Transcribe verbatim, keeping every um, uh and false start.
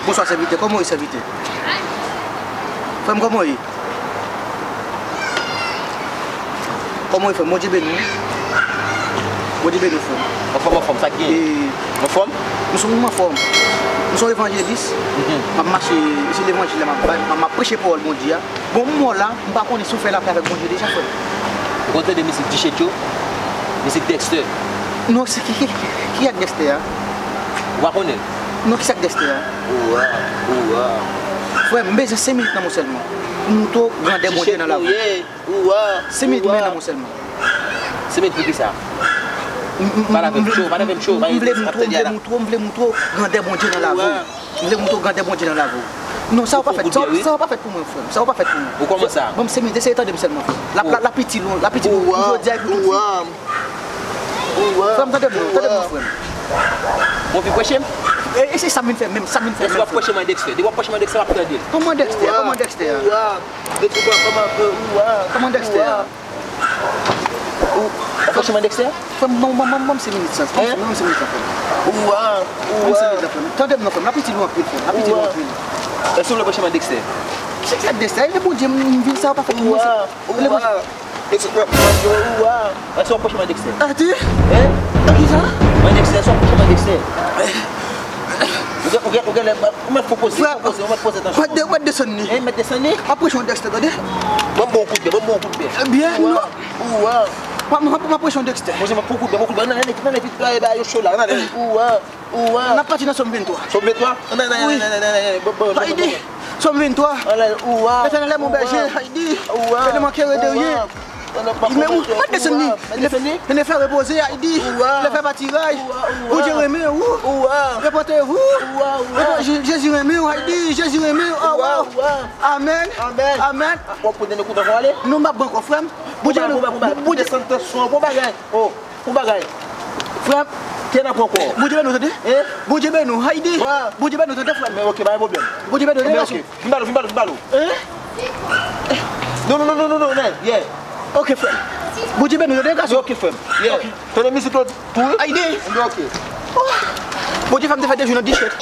Bonswa sèvitè, kòman w ye sèvitè? Frè m, kòman w ye? Kòman w ye frè m? Bondye beni w. Bondye beni w frè m. Anfòm, anfòm, sa k gen? Anfòm? M se yon moun anfòm. M se yon evanjelis. M ap mache, se levanjil la m ap bay, m ap preche pawòl Bondye a. Bon, m wè w la, m pa konnen si w fè lapè avèk Bondye deja, frè m. Ou konn tande mizik Dichèt yo? Mizik Dexter. Non, se ki, ki, ki ak Dexter a? Ou pa konnen l? Non, ki sa k Dexter a? Owa, owa. Frè m, m bezwen senk minit nan men w sèlman. Pou m montre w grandè Bondye nan lavi w. Senk minit men nan men w sèlman. Senk minit pou ki sa? Pale avè m cho, pale avè m cho. M vle montre w, m vle montre w, m vle montre w grandè Bondye nan lavi w. M vle montre w grandè Bondye nan lavi w. Non, sa yo pa fèt. Sa, sa yo pa fèt pou mwen, frè m. Sa yo pa fèt pou mwen. Ou kòman sa? Bon, m se militè, se tande m sèlman. L ap, l ap, l ap itil ou, l ap itil ou jodi a epi tout vi. Frè m, tande m non, tande m non, frè m. Ou anvi preche m? E, e se sa m vin fè menm, sa m vin fè menm. Èske w ap preche m an Dexter? Depi w ap preche m an Dexter, m ap tande l. Kòman Dexter? Kòman Dexter a? Kòman Dexter a? Ou, ou ap preche m an Dexter? Frè m, ban m, ban m, ban m, ban m senk minit sa. Ban m senk minit sa, frè m. Ban m senk minit sa, frè m. Tande m non, frè m. N ap itil ou anpil, frè m. N ap itil ou anpil. Èske w vle preche m an Dexter? Ki sa k Dexter? E Bondye, m vin sa yo pa fèt pou mwen, se. Èske w ap preche m an Dexter? Ate? Hein? An ki sa? An Dexter, èske w ap preche m an Dexter? Ou gen, ou gen, ou gen lè, ou mèt fè poze, fè poze, ou mèt poze tansyon. Ou mèt de-, ou mèt desann li. Hein, mèt desann li? Ap preche yon Dexter, tande? Ban m ba w kout bè, ban m ba w kout bè. Ebyen, non. Ouwa. M ap, m ap, m ap preche yon Dexter. Monchè, m ap pran kout bè, pran kout bè. Nan, nan, nan, nan, nan, yo cho la, nan, nan. Ouwa, ouwa. N ap pati nan Sòm venntwa. Sòm venntwa? Nan, nan, nan, nan, nan, nan, nan. Bon, bon, bon, bon. Sòm venntwa. Letènèl est mon berger, Haïti. Je ne manquerai de rien. Il me, mèt desann li. Il me fait reposer, Haïti. Il me fait pâturer. Bondye renmen ou. Répondez-vous. Jezi renmen ou, Haïti. Jezi renmen ou. Amen. Amen. Amen. W ap pran dènye kout ankò ale? Non, m ap pran ankò, frè m. Bondye renmen ou. Bondye. Desann tansyon an, bon bagay. Oh. Yon bagay. Frè m. Kenn ap ankò. Bondye beni w, tande? Hein? Bondye beni w, Haïti. Wa. Bondye beni w, tande, frè m. Men, ok, pa gen pwoblèm. Bondye beni w, tande, gason. Vin ba l, vin ba l, vin ba l. Hein? Non, non, non, non, non, non, yeah. Ok, frè m. Bondye beni w, tande, gason. Ok, frè m. Yeah. Ok. Tande mizik yo tou, wi. Haïti. Ok. Oh. Bondye fè m te fè de jou nan Dichèt.